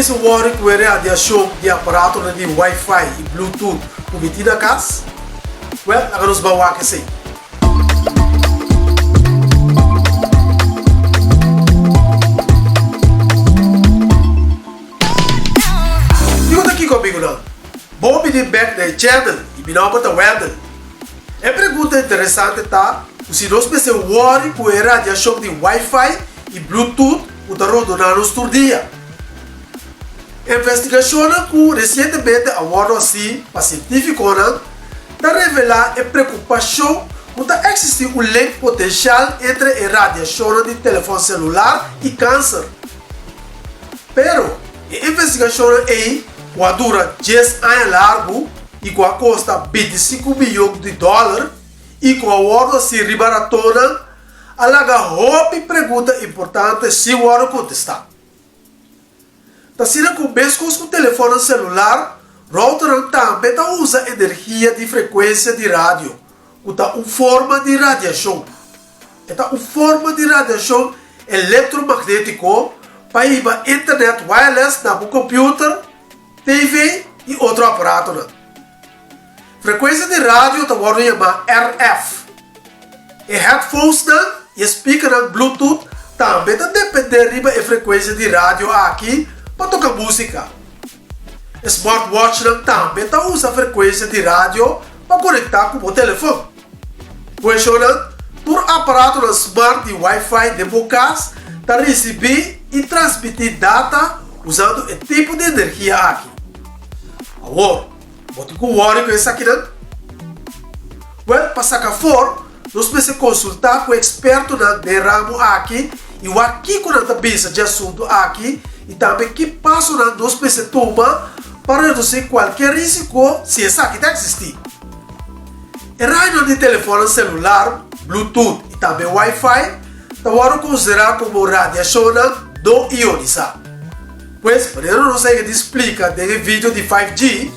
mester wòrdu ku e radiashon di aparatonan di Wi-Fi i Bluetooth ku mi tin na kas? Wèl, laga nos ban wak esei. Kiko ta kiko, amigunan? Bon bini bèk na e channel i mi nòmber ta Wendel. E pregunta interesante ta ku si nos mester wòri ku e radiashon di Wi-Fi i Bluetooth ku ta rondoná nos tur dia. Investigashonnan ku resientemente a wòrdu hasí pa sientífikonan ta revelá e preokupashon ku ta eksistí un link potenshal entre e radiashonnan di telefòn selular i kanser. Pero, e investigashonnan ei ku a dura djes aña largu i ku a kosta bintisinku miyon di dòler i ku a wòrdu hasí riba ratonnan, a laga hopi pregunta importante sin wòrdu kontestá. Ta asina ku meskos ku telefònnan selular, routernan tambe ta usa energia di frekuensia di radio, ku ta un forma di radiashon. E ta un forma di radiashon elektromagnétiko pa hiba internet wireless na bo computer, TV i otro aparatonan. Frekuensia di radio ta wòrdu yamá RF. E headphonesnan i e speakernan Bluetooth tambe ta dependé riba e frekuensia di radio aki pa toka músika. E smartwatchnan tambe ta usa frekuensia di radio pa konektá ku bo telefòn. Kueshonnan, Tur aparatonan smart di Wi-Fi den bo kas ta risibí i transmití data usando e tipo di energia aki. Awor, bo tin ku wòri ku esakinan? Wèl, pa saka for, nos mester konsultá ku ekspertonan den ramo aki i wak kiko nan ta bisa dje asuntu aki i tambe ki pasonan nos mester tuma pa redusí kualke rísiko si esaki ta eksistí. E rayonan di telefònnan selular, Bluetooth i tambe Wi-Fi ta wòrdu konsiderá komo radiashonnan no ionisá. Pues, manera nos a yega di splika den e video di 5G,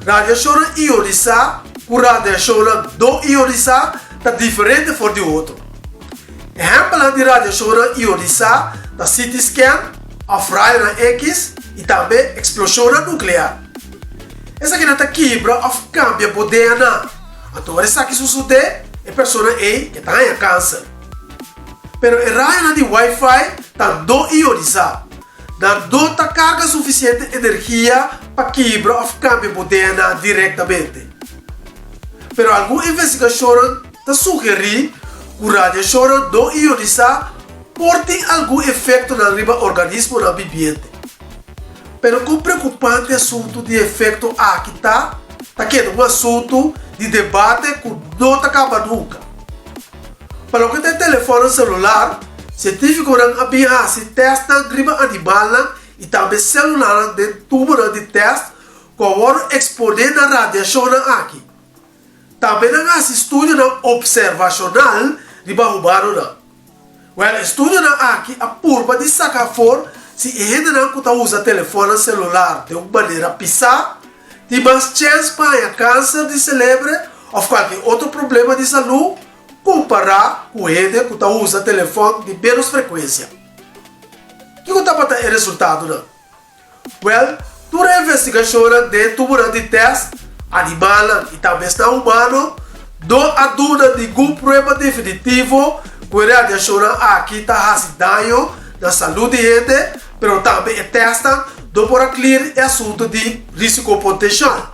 radiashonnan ionisá ku radiashonnan no ionisá ta diferente for di otro. Ehèmpelnan di radiashonnan ionisá ta CT scan òf rayonan X i tambe eksploshonnan nuklear. Esakinan ta kibra òf kambia bo DNA. Anto ora esaki sosodé, e persona ei e ta haña kanser. Pero e rayonan di Wi-Fi ta no ionisá. Nan no ta karga sufisiente energia pa kibra òf kambia bo DNA direktamente. Pero algun investigashonnan ta sugerí ku radiashonnan no ionisá por tin algun efektonan riba organismonan bibiente. Pero kon preokupante asuntu di efekto aki ta, ta keda un asuntu di debate ku no ta kaba nunka. Pa loke ta e telefònnan selular, sientífikonan a bin hasi tèstnan riba animalnan i tambe sélulanan den tubonan di tèst ku a wòrdu eksponé na radiashonnan aki. Tambe nan a hasi studionan opservashonal riba humanonan. Wèl, e studionan aki a purba di saka afor si e hendenan ku ta usa telefònnan selular den un manera pisá tin mas chèns pa haña kanser di selebre òf kualke otro problema di salú kompará ku hende ku ta usa telefòn di ménos frekuensia. Kiko tabata e resultadonan? Wèl, tur e investigashonnan den tubunan di tèst, animalnan i tambe esnan humano, no a duna ningun prueba definitivo ku e radiashonnan aki ta hasi daño na salú di hende, pero tambe e tèstnan no por a klir e asuntu di risiko potenshal.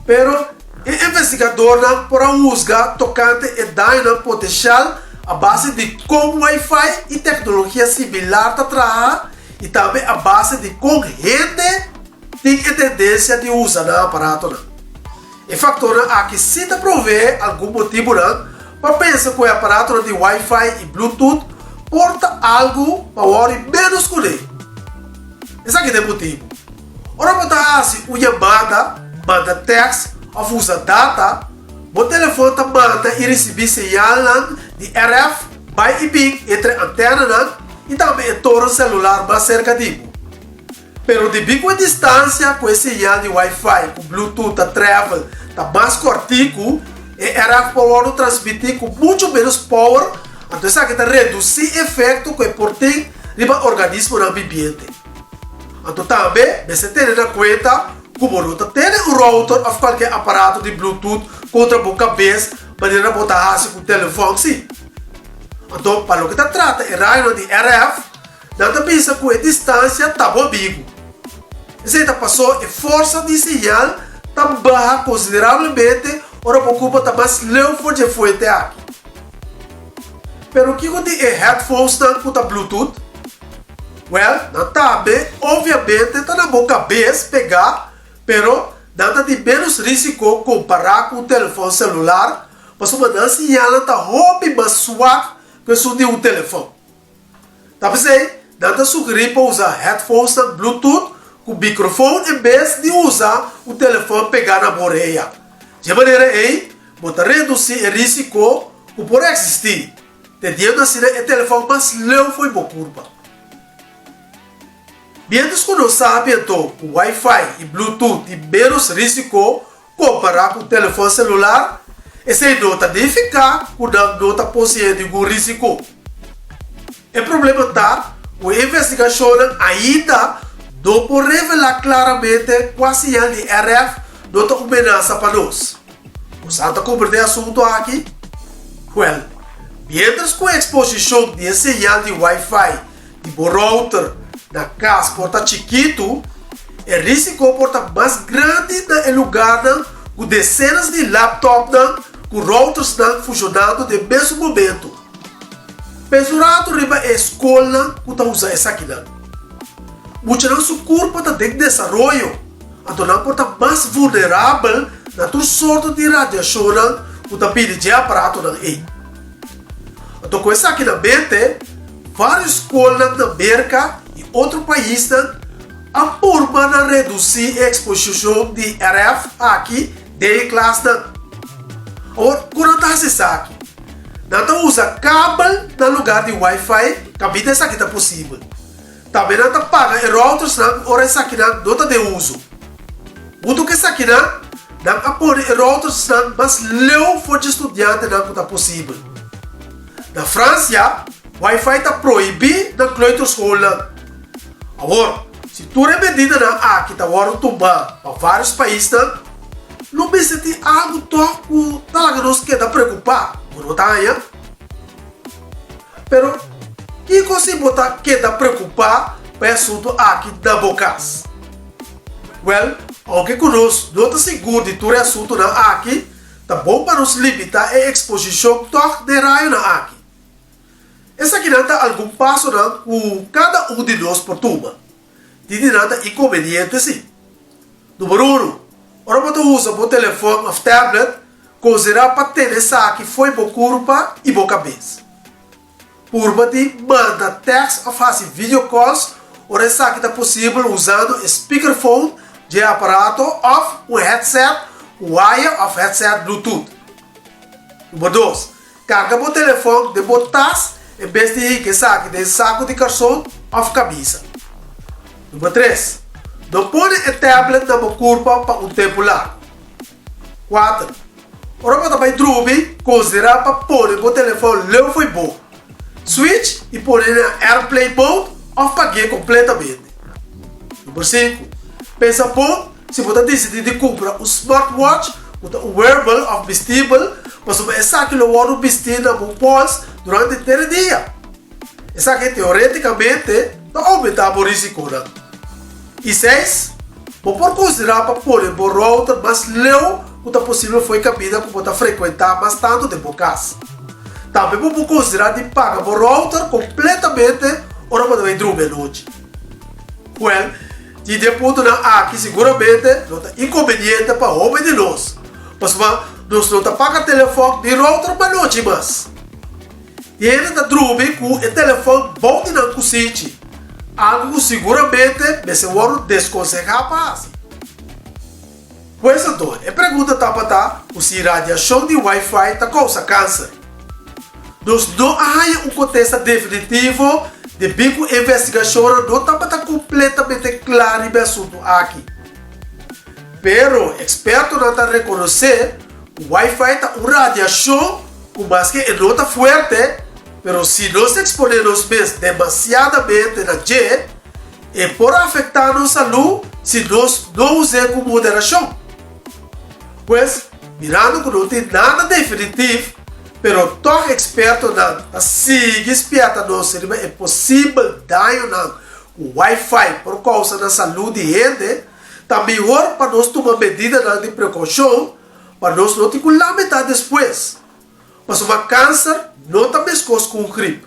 Pero, e investigadornan por a husga tokante e dañonan potenshal a base di kon Wi-Fi i teknologia similar ta traha i tambe a base di kon hende tin e tendensia di usa nan aparatonan. E faktornan aki sí ta proveé algun motibunan pa pensa ku e aparatonan di Wi-Fi i Bluetooth por ta algu pa wòrdu ménos kuné. Esaki ta e motibu. Ora bo ta hasi un yamada, manda tèks òf usa data, bo telefòn ta manda i risibí señalnan di RF bai i bin entre antènanan i tambe e toren selular mas serka di bo. Pero debí ku e distansia ku e señal di Wi-Fi ku Bluetooth ta travel ta mas kòrtiku, e RF por wòrdu transmití ku muchu ménos power, anto esaki ta redusí efekto ku e por tin riba organismonan bibiente. Anto tambe mester tene na kuenta ku bo no ta tene un router òf kualke aparato di bluetooth kontra bo kabes manera bo ta hasi ku telefòn si. Anto pa loke ta trata e rayonan di RF, nan ta bisa ku e distansia ta bo amigu. Esei ta paso e forsa di señal ta baha konsiderablemente ora bo kurpa ta mas leu for dje fuente aki. Pero kiko di e headphonesnan ku ta bluetooth? Wèl, nan tambe obviamente ta na bo kabes pegá, pero nan ta di ménos rísiko kompará ku un telefòn selular pasobra nan siñalnan ta hopi mas swak ku esun di un telefòn. Ta p'esei, nan ta sugerí pa usa headphonesnan bluetooth ku mikrofon en bes di usa un telefòn pegá na bo orea. Dje manera ei, bo ta redusí e rísiko ku por eksistí. Teniendo asina e telefòn mas leu fo'i bo kurpa. Miéntras ku nos sabi anto ku Wi-Fi i Bluetooth tin ménos rísiko kompará ku telefòn selular, esei no ta nifiká ku nan no ta poseé ningun rísiko. E problema ta ku e investigashonnan ainda no por revelá klaramente kua siñal di RF no ta un menasa pa nos. Boso ta komprendé e asuntu aki? Wèl, miéntras ku e eksposishon di e señal di Wi-Fi di bo router na kas por ta chikitu, e rísiko por ta mas grandi na e lugarnan ku desenas di laptopnan ku routersnan funshonando den mesun momentu. Pensa un ratu riba e skolnan ku ta usa esakinan. Muchanan su kurpa ta den desaroyo. Anto nan por ta mas vulnerabel na tur sorto di radiashonnan ku ta bini dje aparatonan ei. Anto ku esaki na mente, vários skolnan na Merka i otro paisnan a purba na redusí e eksposishon di RF aki den e klasnan. Awor, kon nan ta hasi esaki? Nan ta usa kabel na lugar di Wi-Fi kaminda esaki ta posibel. Tambe nan ta paga e routersnan ora esakinan no ta den uso. Huntu ku esakinan, nan a pone e routersnan mas leu for dje studiantenan ku ta posibel. Na Fransia, Wi-Fi ta prohibí na kleuterschoolnan. Awor, si tur e medidanan aki ta wòrdu tumá pa vários paisnan, lo mester tin algu tòg ku ta laga nos keda preokupá, bo no ta haña? Pero, kiko si bo ta keda preokupá pa e asuntu aki na bo kas? Wèl, ounke ku nos no ta sigur di tur e asuntunan aki, ta bon pa nos limitá e eksposishon tòg den rayonan aki. Esakinan ta algun pasonan ku kada un di nos por tuma. Tin di nan ta inkonveniente sí. Numero unu, ora bo ta usa bo telefòn òf tablet, konsiderá pa tene esaki fo'i bo kurpa i bo kabes. Purba di manda tèks òf hasi video calls ora esaki ta posibel usando e speakerphone dje aparato òf un headset ku waya òf headset bluetooth. Numero dos, Karga bo telefòn den bo tas en bes di hinka esaki den saku di karson òf kamisa. Number tres, No pone e tablet na bo kurpa pa un tempu largu. Kuater, Ora bo ta bai drumi, konsiderá pa pone bo telefòn leu fo'i bo. Switch i pone na airplane mode òf pag'é kompletamente. Number sinku, Pensa bon Si bo ta disidí di kumpra un smartwatch ku ta un wearable òf bistibel, pasobra esaki lo wòrdu bistí na bo pòls durante henter e dia. Esaki teorétikamente ta oumentá bo rísikonan. I seis, bo por konsiderá pa pone bo router mas leu ku ta posibel for e kaminda ku bo ta frekuentá mas tantu den bo kas. Tambe bo por konsiderá di paga bo router kompletamente ora bo ta bai drumi anochi. Wèl, Di den puntonan aki siguramente lo ta inkonveniente pa hopi di nos, pasobra nos no ta paga telefòn ni router manochi mas. Tin hende ta drumi ku e telefòn bou di nan kusinchi, algu ku siguramente mester wòrdu deskonsehá pa hasi. Pues anto, e pregunta tabata ku si radiashon di Wi-Fi ta kousa kanser. Nos no a haña un kontesta definitivo debí ku e investigashonnan no tabata kompletamente kla riba e asuntu aki. Pero ekspertonan ta rekonosé ku Wi-Fi ta un radiashon ku maske e no ta fuerte, pero si nos eksponé nos mes demasiadamente na dje, E por afektá nos salú si nos no us'é ku moderashon. Pues, mirando ku no tin nada definitif, pero tòg ekspertonan ta sigui spièrta nos riba e posibel dañonan ku Wi-Fi por kousa na salú di hende, ta mihor pa nos tuma medidanan di prekoushon pa nos no tin ku lamentá despues. Pasobra kanser no ta meskos ku un grip.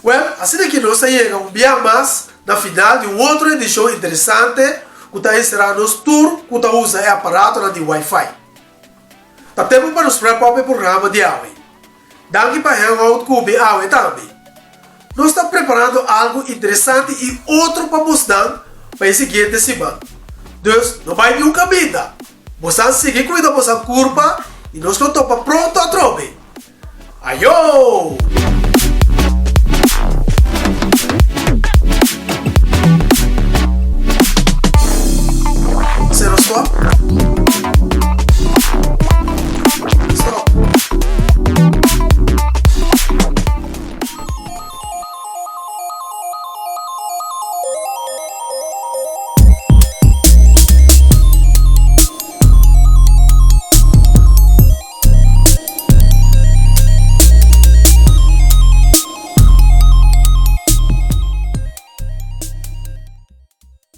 Wèl, asina ki nos a yega un bia mas na final di un otro edishon interesante ku ta enserá nos tur ku ta usa e aparatonan di Wi-Fi. Ta tempu pa nos wrap up e programa di awe. Danki pa hang out ku mi awe tambe. Nos ta preparando algu interesante i otro pa bosnan pa e siguiente siman. Dus no bai niun kaminda. Bosan sigui kuida bosan kurpa i nos lo topa pronto atrobe. Ayo!